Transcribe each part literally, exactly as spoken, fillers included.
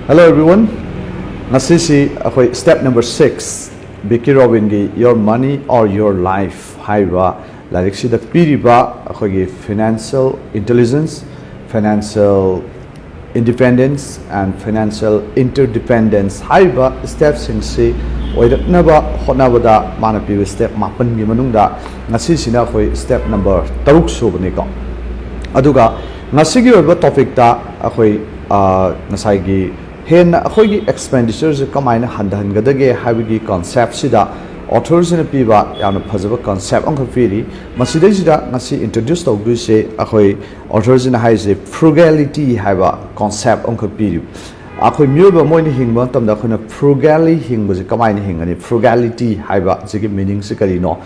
Hello everyone, ꯉꯁꯤꯁꯤ ꯑꯩꯈꯣꯏ step number six, ꯕꯤꯀꯤ ꯔꯣꯕꯤꯟꯒꯤ Your Money or Your Life ꯍꯥꯏꯔꯤꯕ ꯂꯥꯏꯔꯤꯛꯁꯤꯗ ꯄꯤꯔꯤꯕ ꯑꯩꯈꯣꯏꯒꯤ financial intelligence, financial independence and financial interdependence ꯍꯥꯏꯔꯤꯕ stepꯁꯤꯡꯁꯤ ꯑꯣꯏꯔꯛꯅꯕ ꯍꯣꯠꯅꯕꯗ ꯃꯥꯅ ꯄꯤꯕ step ꯃꯥꯄꯟꯒꯤ ꯃꯅꯨꯡꯗ ꯉꯁꯤꯁꯤꯅ ꯑꯩꯈꯣꯏ step number ꯇꯔꯨꯛ ꯁꯨꯕꯅꯤꯀꯣ꯫ ꯑꯗꯨꯒ ꯉꯁꯤꯒꯤ ꯑꯣꯏꯕ topicꯇ ꯑꯩꯈꯣꯏ, ꯑ, ꯉꯁꯥꯏꯒꯤ ꯍꯦꯟꯅ ꯑꯩꯈꯣꯏꯒꯤ expenditureꯁꯦ ꯀꯃꯥꯏꯅ ꯍꯟꯊꯍꯟꯒꯗꯒꯦ ꯍꯥꯏꯕꯒꯤ conceptꯁꯤꯗ authorꯁꯤꯅ ꯄꯤꯕ ꯌꯥꯝꯅ ꯐꯖꯕ concept ꯑꯃꯈꯛ ꯄꯤꯔꯤ꯫ ꯃꯁꯤꯗꯩꯁꯤꯗ ꯉꯁꯤ introduce ꯇꯧꯗꯣꯏꯁꯦ ꯑꯩꯈꯣꯏ authorꯁꯤꯅ ꯍꯥꯏꯔꯤꯁꯦ frugality ꯍꯥꯏꯕ concept ꯑꯃꯈꯛ ꯄꯤꯔꯤ꯫ ꯑꯩꯈꯣꯏ ꯃꯤꯑꯣꯏꯕ ꯑꯃ ꯑꯣꯏꯅ ꯍꯤꯡꯕ ꯃꯇꯝꯗ ꯑꯩꯈꯣꯏꯅ frugally ꯍꯤꯡꯕꯁꯦ ꯀꯃꯥꯏꯅ ꯍꯤꯡꯒꯅꯤ? Frugality ꯍꯥꯏꯕ ꯁꯤꯒꯤ meaningꯁꯤ ꯀꯔꯤꯅꯣ?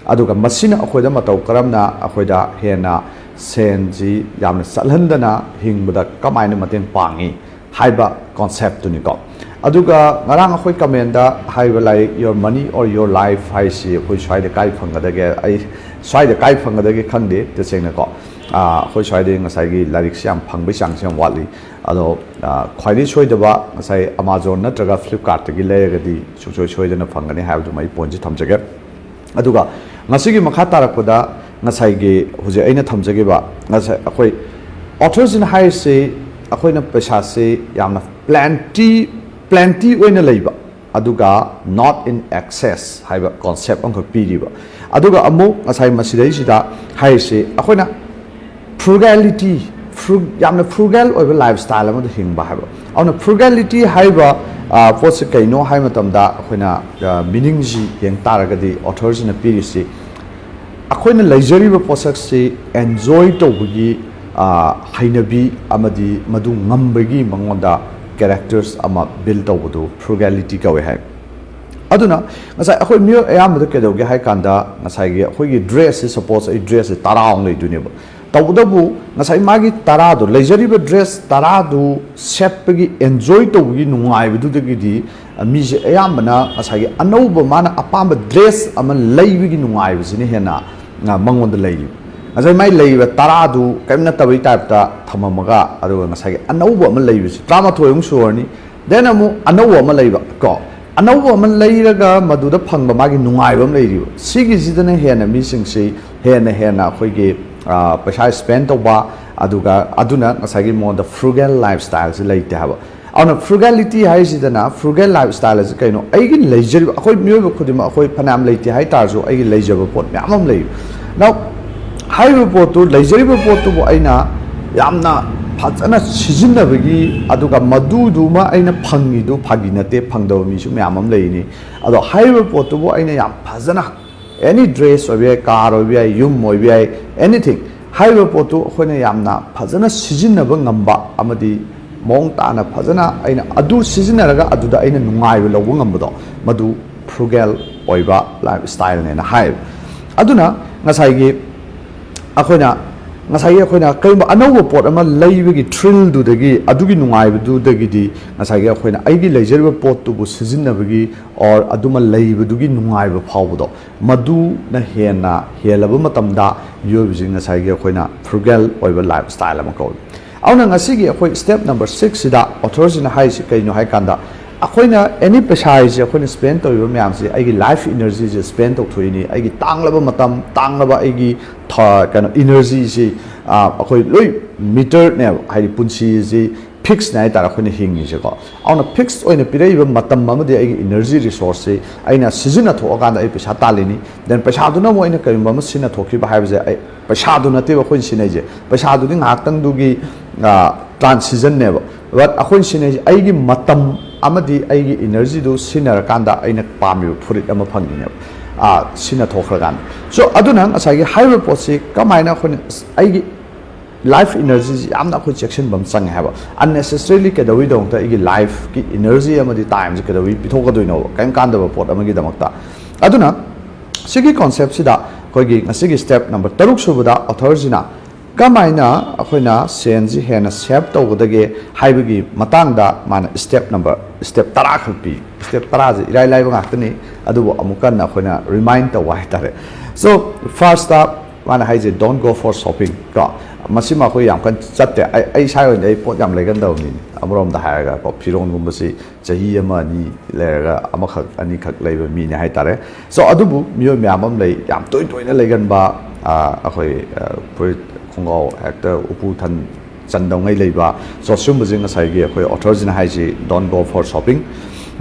ꯑꯗꯨꯒ ꯃꯁꯤꯅ ꯑꯩꯈꯣꯏꯗ ꯃꯇꯧ ꯀꯔꯝꯅ ꯑꯩꯈꯣꯏꯗ ꯍꯦꯟꯅ ꯁꯦꯟꯁꯤ ꯌꯥꯝꯅ ꯆꯠꯍꯟꯗꯅ ꯍꯤꯡꯕꯗ ꯀꯃꯥꯏꯅ ꯃꯇꯦꯡ ꯄꯥꯡꯉꯤ ꯍꯥꯏꯕ conceptꯇꯨꯅꯤꯀꯣ꯫ ꯑꯗꯨꯒ ꯉꯔꯥꯡ ꯑꯩꯈꯣꯏ commentꯇ ꯍꯥꯏꯔꯤꯕ ꯂꯥꯏꯔꯤꯛ Your Money or Your Life ꯍꯥꯏꯁꯤ ꯑꯩꯈꯣꯏ ꯁ꯭ꯋꯥꯏꯗ ꯀꯥꯏ ꯐꯪꯒꯗꯒꯦ? ꯑꯩ ꯁ꯭ꯋꯥꯏꯗ ꯀꯥꯏ ꯐꯪꯒꯗꯒꯦ ꯈꯪꯗꯦ ꯇꯁꯦꯡꯅꯀꯣ꯫ ꯑꯥ, ꯑꯩꯈꯣꯏ ꯁ꯭ꯋꯥꯏꯗ ꯉꯁꯥꯏꯒꯤ ꯂꯥꯏꯔꯤꯛꯁꯤ ꯌꯥꯝ ꯐꯪꯕꯒꯤ ꯆꯥꯡꯁꯤ ꯌꯥꯝ ꯋꯥꯠꯂꯤ꯫ ꯑꯗꯣ, ꯑꯥ, ꯈ꯭ꯋꯥꯏꯗꯒꯤ ꯁꯣꯏꯗꯕ ꯉꯁꯥꯏ Amazon ꯅꯠꯇ꯭ꯔꯒ Flipkartꯇꯒꯤ ꯂꯩꯔꯒꯗꯤ ꯁꯨꯡꯁꯣꯏ ꯁꯣꯏꯗꯅ ꯐꯪꯒꯅꯤ ꯍꯥꯏꯕꯗꯨꯃ ꯑꯩ pointꯁꯤ ꯊꯝꯖꯒꯦ꯫ ꯑꯗꯨꯒ ꯉꯁꯤꯒꯤ ꯃꯈꯥ ꯇꯥꯔꯛꯄꯗ ꯉꯁꯥꯏꯒꯤ ꯍꯧꯖꯤꯛ ꯑꯩꯅ ꯊꯝꯖꯈꯤꯕ ꯉꯁꯥꯏ ꯑꯩꯈꯣꯏ authorꯁꯤꯅ ꯍꯥꯏꯔꯤꯁꯤ ꯑꯩꯈꯣꯏꯅ ꯄꯩꯁꯥꯁꯤ ꯌꯥꯝꯅ plenty, plenty ꯑꯣꯏꯅ ꯂꯩꯕ, ꯑꯗꯨꯒ not in excess ꯍꯥꯏꯕ concept ꯑꯃꯈꯛ ꯄꯤꯔꯤꯕ꯫ ꯑꯗꯨꯒ ꯑꯃꯨꯛ ꯉꯁꯥꯏ ꯃꯁꯤꯗꯩꯁꯤꯗ ꯍꯥꯏꯔꯤꯁꯤ ꯑꯩꯈꯣꯏꯅ frugality, fru-, ꯌꯥꯝꯅ frugal ꯑꯣꯏꯕ lifestyle ꯑꯃꯗ ꯍꯤꯡꯕ ꯍꯥꯏꯕ꯫ ꯑꯗꯨꯅ frugality ꯍꯥꯏꯔꯤꯕ, ꯑ, ꯄꯣꯠꯁꯦ ꯀꯩꯅꯣ ꯍꯥꯏꯕ ꯃꯇꯝꯗ ꯑꯩꯈꯣꯏꯅ, ꯑ, meaningꯁꯤ ꯌꯦꯡ ꯇꯥꯔꯒꯗꯤ authorꯁꯤꯅ ꯄꯤꯔꯤꯁꯤ ꯑꯩꯈꯣꯏꯅ ꯂꯩꯖꯔꯤꯕ ꯄꯣꯠꯁꯛꯁꯤ enjoy ꯇꯧꯕꯒꯤ, ꯑ, ꯍꯩꯅꯕꯤ ꯑꯃꯗꯤ ꯃꯗꯨ ꯉꯝꯕꯒꯤ ꯃꯉꯣꯟꯗ characters ꯑꯃ build ꯇꯧꯕꯗꯨ frugality ꯀꯧꯋꯦ ꯍꯥꯏ꯫ ꯑꯗꯨꯅ ꯉꯁꯥꯏ ꯑꯩꯈꯣꯏ ꯃꯤꯑꯣꯏ ꯑꯌꯥꯝꯕꯗ ꯀꯩꯗꯧꯒꯦ ꯍꯥꯏ ꯀꯥꯟꯗ ꯉꯁꯥꯏꯒꯤ ꯑꯩꯈꯣꯏꯒꯤ dressꯁꯦ, suppose ꯑꯩ dressꯁꯦ ꯇꯔꯥ ꯑꯃ ꯂꯩꯗꯣꯏꯅꯦꯕ꯫ ꯇꯧꯕꯇꯕꯨ ꯉꯁꯥꯏ ꯃꯥꯒꯤ ꯇꯔꯥꯗꯣ, ꯂꯩꯖꯔꯤꯕ dress ꯇꯔꯥꯗꯨ ꯁꯦꯠꯄꯒꯤ enjoy ꯇꯧꯕꯒꯤ ꯅꯨꯡꯉꯥꯏꯕꯗꯨꯗꯒꯤꯗꯤ ꯃꯤꯁꯦ ꯑꯌꯥꯝꯕꯅ ꯉꯁꯥꯏꯒꯤ ꯑꯅꯧꯕ ꯃꯥꯅ ꯑꯄꯥꯝꯕ dress ꯑꯃ ꯂꯩꯕꯒꯤ ꯅꯨꯡꯉꯥꯏꯕꯁꯤꯅ ꯍꯦꯟꯅ, ꯑ, ꯃꯉꯣꯟꯗ ꯂꯩꯔꯤꯕ꯫ ꯉꯁꯥꯏ ꯃꯥꯏ ꯂꯩꯔꯤꯕ ꯇꯔꯥꯗꯨ ꯀꯔꯤꯝ ꯅꯠꯇꯕꯒꯤ ꯇꯥꯏꯞꯇ ꯊꯝꯃꯝꯃꯒ, ꯑꯗꯨꯒ ꯉꯁꯥꯏꯒꯤ ꯑꯅꯧꯕ ꯑꯃ ꯂꯩꯕꯁꯤ ꯇꯔꯥꯃꯥꯊꯣꯏ ꯑꯃꯨꯛ ꯁꯨꯔꯅꯤ, then ꯑꯃꯨꯛ ꯑꯅꯧꯕ ꯑꯃ ꯂꯩꯕ ꯀꯣ꯫ ꯑꯅꯧꯕ ꯑꯃ ꯂꯩꯔꯒ ꯃꯗꯨꯗ ꯐꯪꯕ ꯃꯥꯒꯤ ꯅꯨꯡꯉꯥꯏꯕ ꯑꯃ ꯂꯩꯔꯤꯕ, ꯁꯤꯒꯤꯁꯤꯗꯅ ꯍꯦꯟꯅ ꯃꯤꯁꯤꯡꯁꯤ ꯍꯦꯟꯅ ꯍꯦꯟꯅ ꯑꯩꯈꯣꯏꯒꯤ, ꯑ, ꯄꯩꯁꯥ spend ꯇꯧꯕ, ꯑꯗꯨꯒ ꯑꯗꯨꯅ ꯉꯁꯥꯏꯒꯤ ꯃꯉꯣꯟꯗ frugal lifestyle ꯁꯤ ꯂꯩꯇꯦ ꯍꯥꯏꯕ꯫ ꯑꯗꯨꯅ frugality ꯍꯥꯏꯁꯤꯗꯅ, frugal lifestyle ꯑꯁꯤ ꯀꯩꯅꯣ? ꯑꯩꯒꯤ ꯂꯩꯖꯔꯤꯕ, ꯑꯩꯈꯣꯏ ꯃꯤꯑꯣꯏꯕ ꯈꯨꯗꯤꯡꯃꯛ, ꯑꯩꯈꯣꯏ ꯐꯅꯌꯥꯝ ꯂꯩꯇꯦ ꯍꯥꯏ ꯇꯥꯔꯁꯨ, ꯑꯩꯒꯤ ꯂꯩꯖꯕ ꯄꯣꯠ ꯃꯌꯥꯝ ꯑꯃ ꯂꯩ꯫ Now, ꯍꯥꯏꯔꯤꯕ ꯄꯣꯠꯇꯨ, ꯂꯩꯖꯔꯤꯕ ꯄꯣꯠꯇꯨꯕꯨ ꯑꯩꯅ ꯌꯥꯝꯅ ꯐꯖꯅ ꯁꯤꯖꯤꯟꯅꯕꯒꯤ, ꯑꯗꯨꯒ ꯃꯗꯨꯗꯨꯃ ꯑꯩꯅ ꯐꯪꯉꯤꯗꯨ ꯐꯥꯒꯤ ꯅꯠꯇꯦ, ꯐꯪꯗꯕ ꯃꯤꯁꯨ ꯃꯌꯥꯝ ꯑꯃ ꯂꯩꯔꯤꯅꯤ꯫ ꯑꯗꯣ ꯍꯥꯏꯔꯤꯕ ꯄꯣꯠꯇꯨꯕꯨ ꯑꯩꯅ ꯌꯥꯝ ꯐꯖꯅ, any dress ꯑꯣꯏꯕ ꯌꯥꯏ, car ꯑꯣꯏꯕ ꯌꯥꯏ, ꯌꯨꯝ ꯑꯣꯏꯕ ꯌꯥꯏ, anything, ꯍꯥꯏꯔꯤꯕ ꯄꯣꯠꯇꯨ ꯑꯩꯈꯣꯏꯅ ꯌꯥꯝꯅ ꯐꯖꯅ ꯁꯤꯖꯤꯟꯅꯕ ꯉꯝꯕ ꯑꯃꯗꯤ ꯃꯑꯣꯡ ꯇꯥꯅ ꯐꯖꯅ ꯑꯩꯅ ꯑꯗꯨ ꯁꯤꯖꯤꯟꯅꯔꯒ ꯑꯗꯨꯗ ꯑꯩꯅ ꯅꯨꯡꯉꯥꯏꯕ ꯂꯧꯕ ꯉꯝꯕꯗꯣ, ꯃꯗꯨ frugal ꯑꯣꯏꯕ lifestyle ꯅꯦꯅ ꯍꯥꯏꯌꯦꯕ꯫ ꯑꯗꯨꯅ ꯉꯁꯥꯏꯒꯤ ꯑꯩꯈꯣꯏꯅ, ꯉꯁꯥꯏꯒꯤ ꯑꯩꯈꯣꯏꯅ ꯀꯔꯤꯒꯨꯝꯕ ꯑꯅꯧꯕ ꯄꯣꯠ ꯑꯃ ꯂꯩꯕꯒꯤ thrill ꯗꯨꯗꯒꯤ, ꯑꯗꯨꯒꯤ ꯅꯨꯡꯉꯥꯏꯕꯗꯨꯗꯒꯤꯗꯤ, ꯉꯁꯥꯏꯒꯤ ꯑꯩꯈꯣꯏꯅ ꯑꯩꯒꯤ ꯂꯩꯖꯔꯤꯕ ꯄꯣꯠꯇꯨꯕꯨ ꯁꯤꯖꯤꯟꯅꯕꯒꯤ, or ꯑꯗꯨꯃ ꯂꯩꯕꯗꯨꯒꯤ ꯅꯨꯡꯉꯥꯏꯕ ꯐꯥꯎꯕꯗꯣ, ꯃꯗꯨꯅ ꯍꯦꯟꯅ ꯍꯦꯜꯂꯕ ꯃꯇꯝꯗ ꯃꯤꯑꯣꯏꯕꯁꯤ ꯉꯁꯥꯏꯒꯤ ꯑꯩꯈꯣꯏꯅ frugal ꯑꯣꯏꯕ lifestyle ꯑꯃ ꯀꯧꯏ꯫ ꯑꯗꯨꯅ ꯉꯁꯤꯒꯤ ꯑꯩꯈꯣꯏ step number six ꯁꯤꯗ author ꯁꯤꯅ ꯍꯥꯏꯔꯤꯁꯤ ꯀꯩꯅꯣ ꯍꯥꯏ ꯀꯥꯟꯗ, ꯑꯩꯈꯣꯏꯅ any ꯄꯩꯁꯥ ꯍꯥꯏꯁꯦ, ꯑꯩꯈꯣꯏꯅ spend ꯇꯧꯔꯤꯕ ꯃꯌꯥꯝꯁꯦ, ꯑꯩꯒꯤ life energy ꯁꯦ spend ꯇꯧꯊꯣꯛꯏꯅꯤ, ꯑꯩꯒꯤ ꯇꯥꯡꯂꯕ ꯃꯇꯝ, ꯇꯥꯡꯂꯕ ꯑꯩꯒꯤ ꯊ-, ꯀꯩꯅꯣ, energy ꯁꯤ, ꯑ, ꯑꯩꯈꯣꯏ ꯂꯣꯏ meter ꯅꯦꯕ, ꯍꯥꯏꯗꯤ ꯄꯨꯟꯁꯤꯁꯤ fix ꯅꯦ ꯍꯥꯏꯇꯥꯔꯦ ꯑꯩꯈꯣꯏꯅ ꯍꯤꯡꯉꯤꯁꯦꯀꯣ꯫ ꯑꯗꯨꯅ fix ꯑꯣꯏꯅ ꯄꯤꯔꯛꯏꯕ ꯃꯇꯝ ꯑꯃꯗꯤ ꯑꯩꯒꯤ energy resource ꯁꯤ ꯑꯩꯅ ꯁꯤꯖꯤꯟꯅꯊꯣꯛꯑꯀꯥꯟꯗ ꯑꯩ ꯄꯩꯁꯥ ꯇꯥꯜꯂꯤꯅꯤ꯫ Then ꯄꯩꯁꯥꯗꯨꯅ ꯑꯃꯨꯛ ꯑꯩꯅ ꯀꯔꯤꯒꯨꯝꯕ ꯑꯃ ꯁꯤꯖꯤꯟꯅꯊꯣꯛꯈꯤꯕ ꯍꯥꯏꯕꯁꯦ, ꯑꯩ, ꯄꯩꯁꯥꯗꯨ ꯅꯠꯇꯦꯕ ꯑꯩꯈꯣꯏꯅ ꯁꯤꯖꯤꯟꯅꯩꯁꯦ, ꯄꯩꯁꯥꯗꯨꯗꯤ ꯉꯥꯏꯍꯥꯛꯇꯪꯗꯨꯒꯤ, ꯑ, transition ꯅꯦꯕ꯫ But ꯑꯩꯈꯣꯏꯅ ꯁꯤꯖꯤꯟꯅꯩꯁꯦ ꯑꯩꯒꯤ ꯃꯇꯝ ꯑꯃꯗꯤ ꯑꯩꯒꯤ energy ꯗꯨ ꯁꯤꯖꯤꯟꯅꯔꯀꯥꯟꯗ ꯑꯩꯅ ꯄꯥꯝꯃꯤꯕ ꯐꯨꯔꯤꯠ ꯑꯃ ꯐꯪꯉꯤꯅꯦꯕ, ꯑ, ꯁꯤꯖꯤꯟꯅꯊꯣꯛꯈ꯭ꯔꯀꯥꯟꯗ꯫ So ꯑꯗꯨꯅ ꯉꯁꯥꯏꯒꯤ ꯍꯥꯏꯔꯤꯕ ꯄꯣꯠꯁꯤ ꯀꯃꯥꯏꯅ ꯑꯩꯈꯣꯏꯅ, ꯑꯩꯒꯤ life energy ꯁꯤ ꯌꯥꯝꯅ ꯑꯩꯈꯣꯏ ꯆꯦꯛꯁꯤꯟꯕ ꯑꯃ ꯆꯪꯉꯦ ꯍꯥꯏꯕ꯫ Unnecessarily ꯀꯩꯗꯧꯋꯤꯗꯃꯛꯇ ꯑꯩꯒꯤ life ꯀꯤ energy ꯑꯃꯗꯤ time ꯁꯤ ꯀꯩꯗꯧꯋꯤ ꯄꯤꯊꯣꯛꯀꯗꯣꯏꯅꯣꯕ, ꯀꯔꯤꯝ ꯀꯥꯟꯗꯕ ꯄꯣꯠ ꯑꯃꯒꯤꯗꯃꯛꯇ꯫ ꯑꯗꯨꯅ ꯁꯤꯒꯤ concept ꯁꯤꯗ ꯑꯩꯈꯣꯏꯒꯤ ꯉꯁꯤꯒꯤ step number ꯇꯔꯨꯛ ꯁꯨꯕꯗ author ꯁꯤꯅ ꯀꯃꯥꯏꯅ ꯑꯩꯈꯣꯏꯅ ꯁꯦꯟꯁꯤ ꯍꯦꯟꯅ save ꯇꯧꯒꯗꯒꯦ ꯍꯥꯏꯕꯒꯤ ꯃꯇꯥꯡꯗ ꯃꯥꯅ step number, step ꯇꯔꯥ ꯈꯛ ꯄꯤ꯫ Step ꯇꯔꯥꯁꯦ ꯏꯔꯥꯏ ꯂꯥꯏꯕ ꯉꯥꯛꯇꯅꯤ, ꯑꯗꯨꯕꯨ ꯑꯃꯨꯛ ꯀꯟꯅ ꯑꯩꯈꯣꯏꯅ remind ꯇꯧꯕ ꯍꯥꯏꯇꯥꯔꯦ꯫ So first ꯇ ꯃꯥꯅ ꯍꯥꯏꯁꯦ, "Don't go for shopping" ꯀꯣ꯫ ꯃꯁꯤꯃ ꯑꯩꯈꯣꯏ ꯌꯥꯝ ꯀꯟꯅ ꯆꯠꯇꯦ꯫ ꯑꯩ ꯑꯩ ꯏꯁꯥꯒꯤ ꯑꯣꯏꯅꯗꯤ ꯑꯩ ꯄꯣꯠ ꯌꯥꯝ ꯂꯩꯒꯟꯗꯕ ꯃꯤꯅꯤ꯫ ꯑꯃꯔꯣꯝꯗ ꯍꯥꯏꯔꯒꯀꯣ, ꯐꯤꯔꯣꯟꯒꯨꯝꯕꯁꯤ ꯆꯍꯤ ꯑꯃ ꯑꯅꯤ ꯂꯩꯔꯒ ꯑꯃꯈꯛ ꯑꯅꯤꯈꯛ ꯂꯩꯕ ꯃꯤꯅꯤ ꯍꯥꯏꯇꯥꯔꯦ꯫ So, ꯑꯗꯨꯕꯨ ꯃꯤꯑꯣꯏ ꯃꯌꯥꯝ ꯑꯃ ꯂꯩ, ꯌꯥꯝ ꯇꯣꯏ ꯇꯣꯏꯅ ꯂꯩꯒꯟꯕ, ꯑ, ꯑꯩꯈꯣꯏ, ꯑ, ꯐꯨꯔꯤꯠ ꯈꯣꯡꯒ꯭ꯔꯥꯎ ꯍꯦꯛꯇ ꯎꯄꯨ ꯊꯟ ꯆꯟꯗꯧꯉꯩ ꯂꯩꯕ꯫ So, ꯁꯤꯒꯨꯝꯕꯁꯦ ꯉꯁꯥꯏꯒꯤ ꯑꯩꯈꯣꯏ authorꯁꯤꯅ ꯍꯥꯏꯁꯤ, "Don't go for shopping."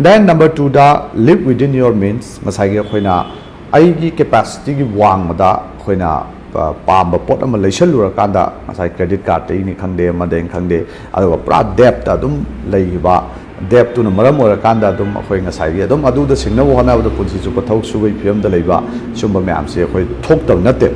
Then number twoꯗ, "Live within your means"꯫ ꯉꯁꯥꯏꯒꯤ ꯑꯩꯈꯣꯏꯅ ꯑꯩꯒꯤ capacityꯒꯤ ꯋꯥꯡꯃꯗ ꯑꯩꯈꯣꯏꯅ, ꯑ, ꯄꯥꯝꯕ ꯄꯣꯠ ꯑꯃ ꯂꯩꯁꯜꯂꯨꯔꯀꯥꯟꯗ, ꯉꯁꯥꯏ credit cardꯇꯒꯤꯅꯤ ꯈꯪꯗꯦ, ꯑꯃꯗꯒꯤꯅꯤ ꯈꯪꯗꯦ, ꯑꯗꯨꯒ ꯄꯨꯔꯥ debtꯇ ꯑꯗꯨꯝ ꯂꯩꯈꯤꯕ, debtꯇꯨꯅ ꯃꯔꯝ ꯑꯣꯏꯔꯀꯥꯟꯗ ꯑꯗꯨꯝ ꯑꯩꯈꯣꯏ ꯉꯁꯥꯏꯒꯤ ꯑꯗꯨꯝ ꯑꯗꯨꯗ ꯁꯤꯡꯅꯕ ꯍꯣꯠꯅꯕꯗ ꯄꯨꯟꯁꯤ ꯆꯨꯞꯄ ꯊꯕꯛ ꯁꯨꯕꯒꯤ ꯐꯤꯕꯝꯗ ꯂꯩꯕ, ꯁꯨꯝꯕ ꯃꯌꯥꯝꯁꯦ ꯑꯩꯈꯣꯏ ꯊꯣꯛꯇꯕ ꯅꯠꯇꯦ꯫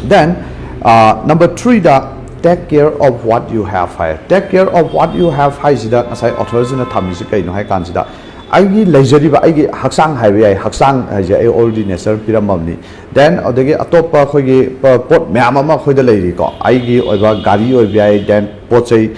Then, ꯑ, number threeꯗ, "Take care of what you have" high. "Take care of what you have" ꯍꯥꯏꯁꯤꯗ ꯉꯁꯥꯏ authorꯁꯤꯅ ꯊꯝꯃꯤꯁꯤ ꯀꯩꯅꯣ ꯍꯥꯏ ꯀꯥꯟꯁꯤꯗ, ꯑꯩꯒꯤ ꯂꯩꯖꯔꯤꯕ ꯑꯩꯒꯤ ꯍꯛꯆꯥꯡ ꯍꯥꯏꯕ ꯌꯥꯏ, ꯍꯛꯆꯥꯡ ꯍꯥꯏꯁꯦ ꯑꯩ already nature ꯄꯤꯔꯝꯃꯕꯅꯤ꯫ Then ꯑꯗꯒꯤ ꯑꯇꯣꯞꯄ ꯑꯩꯈꯣꯏꯒꯤ ꯄ-, ꯄꯣꯠ ꯃꯌꯥꯝ ꯑꯃ ꯑꯩꯈꯣꯏꯗ ꯂꯩꯔꯤꯀꯣ, ꯑꯩꯒꯤ ꯑꯣꯏꯕ ꯒꯥꯔꯤ ꯑꯣꯏꯕ ꯌꯥꯏ, then ꯄꯣꯠ ꯆꯩ,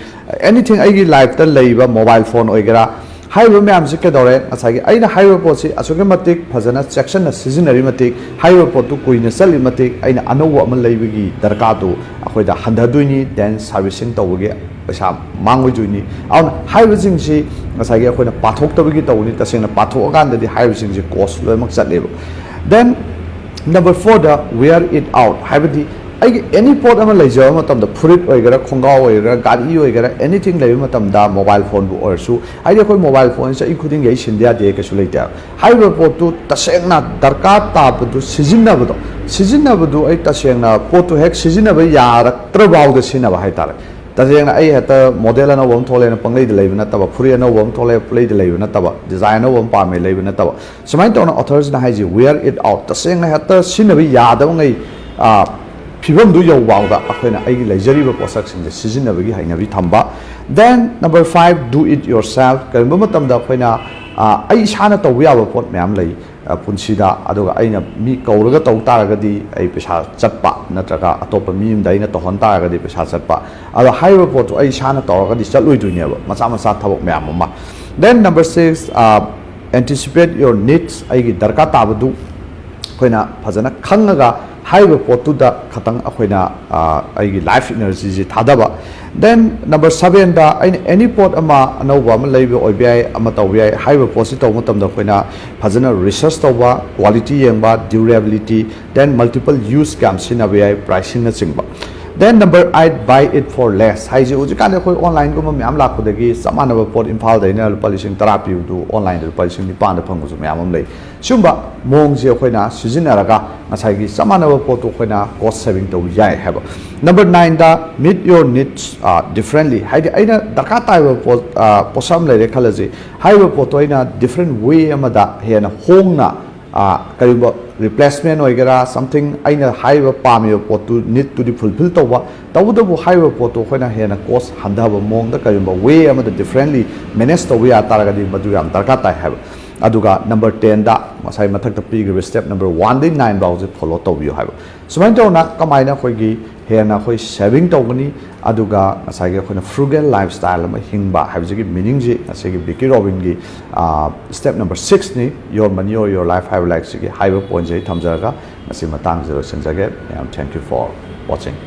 anything, ꯑꯩꯒꯤ lifeꯇ ꯂꯩꯔꯤꯕ mobile phone ꯑꯣꯏꯒꯦꯔꯥ, ꯍꯥꯏꯔꯤꯕ ꯃꯌꯥꯝꯁꯤ ꯀꯩꯗꯧꯔꯦ? ꯉꯁꯥꯏꯒꯤ ꯑꯩꯅ ꯍꯥꯏꯔꯤꯕ ꯄꯣꯠꯁꯤ ꯑꯁꯨꯛꯀꯤ ꯃꯇꯤꯛ ꯐꯖꯅ ꯆꯦꯛꯁꯤꯟꯅ ꯁꯤꯖꯤꯟꯅꯔꯤ ꯃꯇꯤꯛ, ꯍꯥꯏꯔꯤꯕ ꯄꯣꯠꯇꯨ ꯀꯨꯏꯅ ꯆꯠꯂꯤ ꯃꯇꯤꯛ, ꯑꯩꯅ ꯑꯅꯧꯕ ꯑꯃ ꯂꯩꯕꯒꯤ ꯗꯔꯀꯥꯔꯗꯨ ꯑꯩꯈꯣꯏꯗ ꯍꯟꯊꯗꯣꯏꯅꯤ, then servicing ꯇꯧꯕꯒꯤ ꯄꯩꯁꯥ ꯃꯥꯡꯉꯣꯏꯗꯣꯏꯅꯤ꯫ ꯑꯗꯨꯅ ꯍꯥꯏꯔꯤꯕꯁꯤꯡꯁꯤ ꯉꯁꯥꯏꯒꯤ ꯑꯩꯈꯣꯏꯅ ꯄꯥꯊꯣꯛꯇꯕꯒꯤ ꯇꯧꯕꯅꯤ, ꯇꯁꯦꯡꯅ ꯄꯥꯊꯣꯛꯑꯀꯥꯟꯗꯗꯤ ꯍꯥꯏꯔꯤꯕꯁꯤꯡꯁꯤ cost ꯂꯣꯏꯅꯃꯛ ꯆꯠꯂꯦꯕ꯫ Then number fourꯗ, "Wear it out", ꯍꯥꯏꯕꯗꯤ ꯑꯩꯒꯤ any ꯄꯣꯠ ꯑꯃ ꯂꯩꯖꯕ ꯃꯇꯝꯗ, ꯐꯨꯔꯤꯠ ꯑꯣꯏꯒꯦꯔꯥ, ꯈꯣꯡꯒ꯭ꯔꯥꯎ ꯑꯣꯏꯒꯦꯔꯥ, ꯒꯥꯔꯤ ꯑꯣꯏꯒꯦꯔꯥ, anything ꯂꯩꯕ ꯃꯇꯝꯗ, mobile phoneꯕꯨ ꯑꯣꯏꯔꯁꯨ, ꯍꯥꯏꯗꯤ ꯑꯩꯈꯣꯏ mobile phone ꯆꯍꯤ ꯈꯨꯗꯤꯡꯒꯤ ꯑꯩ ꯁꯤꯟꯗ ꯌꯥꯗꯦ ꯀꯩꯁꯨ ꯂꯩꯇꯦ꯫ ꯍꯥꯏꯔꯤꯕ ꯄꯣꯠꯇꯨ ꯇꯁꯦꯡꯅ ꯗꯔꯀꯥꯔ ꯇꯥꯕꯗꯨ ꯁꯤꯖꯤꯟꯅꯕꯗꯣ, ꯁꯤꯖꯤꯟꯅꯕꯗꯨ ꯑꯩ ꯇꯁꯦꯡꯅ ꯄꯣꯠꯇꯨ ꯍꯦꯛ ꯁꯤꯖꯤꯟꯅꯕ ꯌꯥꯔꯛꯇ꯭ꯔ ꯐꯥꯎꯗ ꯁꯤꯖꯤꯟꯅꯕ ꯍꯥꯏꯇꯥꯔꯦ꯫ ꯇꯁꯦꯡꯅ ꯑꯩ ꯍꯦꯛꯇ model ꯑꯅꯧꯕ ꯑꯃ ꯊꯣꯛꯂꯦꯅ ꯄꯪꯂꯩꯗ ꯂꯩꯕ ꯅꯠꯇꯕ, ꯐꯨꯔꯤꯠ ꯑꯅꯧꯕ ꯑꯃ ꯊꯣꯛꯂꯦ ꯄꯪꯂꯩꯗ ꯂꯩꯕ ꯅꯠꯇꯕ, design ꯑꯅꯧꯕ ꯑꯃ ꯄꯥꯝꯃꯦ ꯂꯩꯕ ꯅꯠꯇꯕ, ꯁꯨꯃꯥꯏꯅ ꯇꯧꯅ authorꯁꯤꯅ ꯍꯥꯏꯁꯤ, "Wear it out", ꯇꯁꯦꯡꯅ ꯍꯦꯛꯇ ꯁꯤꯖꯤꯟꯅꯕ ꯌꯥꯗꯕꯉꯩ, ꯑ, ꯐꯤꯕꯝꯗꯨ ꯌꯧꯐꯥꯎꯗ ꯑꯩꯈꯣꯏꯅ ꯑꯩꯒꯤ ꯂꯩꯖꯔꯤꯕ ꯄꯣꯠꯁꯛꯁꯤꯡꯁꯦ ꯁꯤꯖꯤꯟꯅꯕꯒꯤ ꯍꯩꯅꯕꯤ ꯊꯝꯕ꯫ Then number five, "Do it yourself", ꯀꯔꯤꯒꯨꯝꯕ ꯃꯇꯝꯗ ꯑꯩꯈꯣꯏꯅ, ꯑ, ꯑꯩ ꯏꯁꯥꯅ ꯇꯧꯕ ꯌꯥꯕ ꯄꯣꯠ ꯃꯌꯥꯝ ꯂꯩ, ꯑ, ꯄꯨꯟꯁꯤꯗ꯫ ꯑꯗꯨꯒ ꯑꯩꯅ ꯃꯤ ꯀꯧꯔꯒ ꯇꯧ ꯇꯥꯔꯒꯗꯤ ꯑꯩ ꯄꯩꯁꯥ ꯆꯠꯄ, ꯅꯠꯇ꯭ꯔꯒ ꯑꯇꯣꯞꯄ ꯃꯤ ꯑꯃꯗ ꯑꯩꯅ ꯇꯧꯍꯟ ꯇꯥꯔꯒꯗꯤ ꯄꯩꯁꯥ ꯆꯠꯄ꯫ ꯑꯗꯣ ꯍꯥꯏꯔꯤꯕ ꯄꯣꯠꯇꯨ ꯑꯩ ꯏꯁꯥꯅ ꯇꯧꯔꯒꯗꯤ ꯆꯠꯂꯣꯏꯗꯣꯏꯅꯦꯕ, ꯃꯆꯥ ꯃꯆꯥ ꯊꯕꯛ ꯃꯌꯥꯝ ꯑꯃ꯫ Then number six, ꯑ, "Anticipate your needs", ꯑꯩꯒꯤ ꯗꯔꯀꯥꯔ ꯇꯥꯕꯗꯨ ꯑꯩꯈꯣꯏꯅ ꯐꯖꯅ ꯈꯪꯉꯒ ꯍꯥꯏꯔꯤꯕ ꯄꯣꯠꯇꯨꯗ ꯈꯇꯪ ꯑꯩꯈꯣꯏꯅ ꯑꯩꯒꯤ ꯂꯥꯏꯐ ꯏꯅꯔꯖꯤꯁꯤ ꯊꯥꯗꯕ꯫ ꯗꯦꯟ ꯅꯝꯕꯔ ꯁꯕꯦꯟꯗ ꯑꯩꯅ ꯑꯦꯅꯤ ꯄꯣꯠ ꯑꯃ ꯑꯅꯧꯕ ꯑꯃ ꯂꯩꯕ ꯑꯣꯏꯕ ꯌꯥꯏ, ꯑꯃ ꯇꯧꯕ ꯌꯥꯏ, ꯍꯥꯏꯔꯤꯕ ꯄꯣꯠꯁꯤ ꯇꯧꯕ ꯃꯇꯝꯗ ꯑꯩꯈꯣꯏꯅ ꯐꯖꯅ ꯔꯤꯁꯔꯁ ꯇꯧꯕ, ꯀ꯭ꯋꯥꯂꯤꯇꯤ ꯌꯦꯡꯕ, ꯗ꯭ꯌꯨꯔꯦꯕꯤꯂꯤꯇꯤ, ꯗꯦꯟ ꯃꯜꯇꯤꯄꯜ ꯌꯨꯁ ꯀꯌꯥꯝ ꯁꯤꯖꯤꯟꯅꯕ ꯌꯥꯏ, ꯄ꯭ꯔꯥꯏꯁꯤꯡꯅꯆꯤꯡꯕ꯫ Ten number eight, buy it for less ꯍꯥꯏꯁꯦ ꯍꯧꯖꯤꯛꯀꯥꯟꯗꯤ ꯑꯩꯈꯣꯏ ꯑꯣꯟꯂꯥꯏꯟꯒꯨꯝꯕ ꯃꯌꯥꯝ ꯂꯥꯛꯄꯗꯒꯤ ꯆꯞ ꯃꯥꯟꯅꯕ ꯄꯣꯠ ꯏꯝꯐꯥꯜꯗ ꯑꯩꯅ ꯂꯨꯄꯥ ꯂꯤꯁꯤꯡ ꯇꯔꯥ ꯄꯤꯕꯗꯨ ꯑꯣꯟꯂꯥꯏꯟꯗ ꯂꯨꯄꯥ ꯂꯤꯁꯤꯡ ꯅꯤꯄꯥꯟꯗ ꯐꯪꯕꯁꯨ ꯃꯌꯥꯝ ꯑꯃ ꯂꯩ꯫ ꯁꯤꯒꯨꯝꯕ ꯃꯑꯣꯡꯁꯦ ꯑꯩꯈꯣꯏꯅ ꯁꯤꯖꯤꯟꯅꯔꯒ ꯉꯁꯥꯏꯒꯤ ꯆꯞ ꯃꯥꯟꯅꯕ ꯄꯣꯠꯇꯣ ꯑꯩꯈꯣꯏꯅ ꯀꯣꯁ ꯁꯦꯚꯤꯡ ꯇꯧꯕ ꯌꯥꯏ ꯍꯥꯏꯕ꯫ ꯅꯝꯕꯔ ꯅꯥꯏꯟꯗ, meet your needs differently ꯍꯥꯏꯗꯤ ꯑꯩꯅ ꯗꯔꯀꯥꯔ ꯇꯥꯏꯕ ꯄꯣꯠ ꯄꯣꯠꯁꯛ ꯑꯃ ꯂꯩꯔꯦ ꯈꯜꯂꯁꯤ, ꯍꯥꯏꯔꯤꯕ ꯄꯣꯠꯇꯣ ꯑꯩꯅ ꯗꯤꯐ꯭ꯔꯦꯟ ꯋꯦ ꯑꯃꯗ ꯍꯦꯟꯅ ꯍꯣꯡꯅ ꯀꯔꯤꯒꯨꯝꯕ ꯔꯤꯄ꯭ꯂꯦꯁꯃꯦꯟ ꯑꯣꯏꯒꯦꯔꯥ, ꯁꯝꯊꯤꯡ ꯑꯩꯅ ꯍꯥꯏꯔꯤꯕ ꯄꯥꯝꯃꯤꯕ ꯄꯣꯠꯇꯨ, ꯅꯤꯠꯇꯨꯗꯤ ꯐꯨꯜꯐꯤꯜ ꯇꯧꯕ, ꯇꯧꯕꯇꯕꯨ ꯍꯥꯏꯔꯤꯕ ꯄꯣꯠꯇꯨ ꯑꯩꯈꯣꯏꯅ ꯍꯦꯟꯅ ꯀꯣꯁ ꯍꯟꯊꯕ ꯃꯑꯣꯡꯗ ꯀꯔꯤꯒꯨꯝꯕ ꯋꯦ ꯑꯃꯗ ꯗꯤꯐ꯭ꯔꯦꯟꯂꯤ ꯃꯦꯅꯦꯖ ꯇꯧꯕ ꯌꯥ ꯇꯥꯔꯒꯗꯤ ꯃꯗꯨ ꯌꯥꯝ ꯗꯔꯀꯥꯔ ꯇꯥꯏ ꯍꯥꯏꯕ꯫ ꯑꯗꯨꯒ ꯅꯝꯕꯔ ꯇꯦꯟꯗ ꯉꯁꯥꯏ ꯃꯊꯛꯇ ꯄꯤꯈ꯭ꯔꯤꯕ ꯁ꯭ꯇꯦꯞ ꯅꯝꯕꯔ ꯋꯥꯟꯗꯒꯤ ꯅꯥꯏꯟ ꯐꯥꯎꯁꯦ ꯐꯣꯂꯣ ꯇꯧꯕꯤꯌꯨ ꯍꯥꯏꯕ꯫ ꯁꯨꯃꯥꯏꯅ ꯇꯧꯅ ꯀꯃꯥꯏꯅ ꯑꯩꯈꯣꯏꯒꯤ ꯍꯦꯟꯅ ꯑꯩꯈꯣꯏ ꯁꯦꯚꯤꯡ ꯇꯧꯒꯅꯤ, ꯑꯗꯨꯒ ꯉꯁꯥꯏꯒꯤ ꯑꯩꯈꯣꯏꯅ ꯐ꯭ꯔꯨꯒꯦꯜ ꯂꯥꯏꯐ ꯁ꯭ꯇꯥꯏꯜ ꯑꯃ ꯍꯤꯡꯕ ꯍꯥꯏꯕꯁꯤꯒꯤ ꯃꯤꯅꯤꯡꯁꯤ ꯉꯁꯤꯒꯤ ꯕꯤꯀꯤ ꯔꯣꯕꯤꯟꯒꯤ ꯁ꯭ꯇꯦꯞ ꯅꯝꯕꯔ ꯁꯤꯛꯁꯅꯤ, Your Money or Your Life ꯍꯥꯏꯕ ꯂꯥꯏꯔꯤꯛꯁꯤꯒꯤ ꯍꯥꯏꯔꯤꯕ ꯄꯣꯏꯟꯁꯦ ꯑꯩ ꯊꯝꯖꯔꯒ ꯉꯁꯤ ꯃꯇꯥꯡꯁꯤꯗ ꯂꯣꯏꯁꯤꯟꯖꯒꯦ꯫ ꯃꯌꯥꯝ, thank you for watching꯫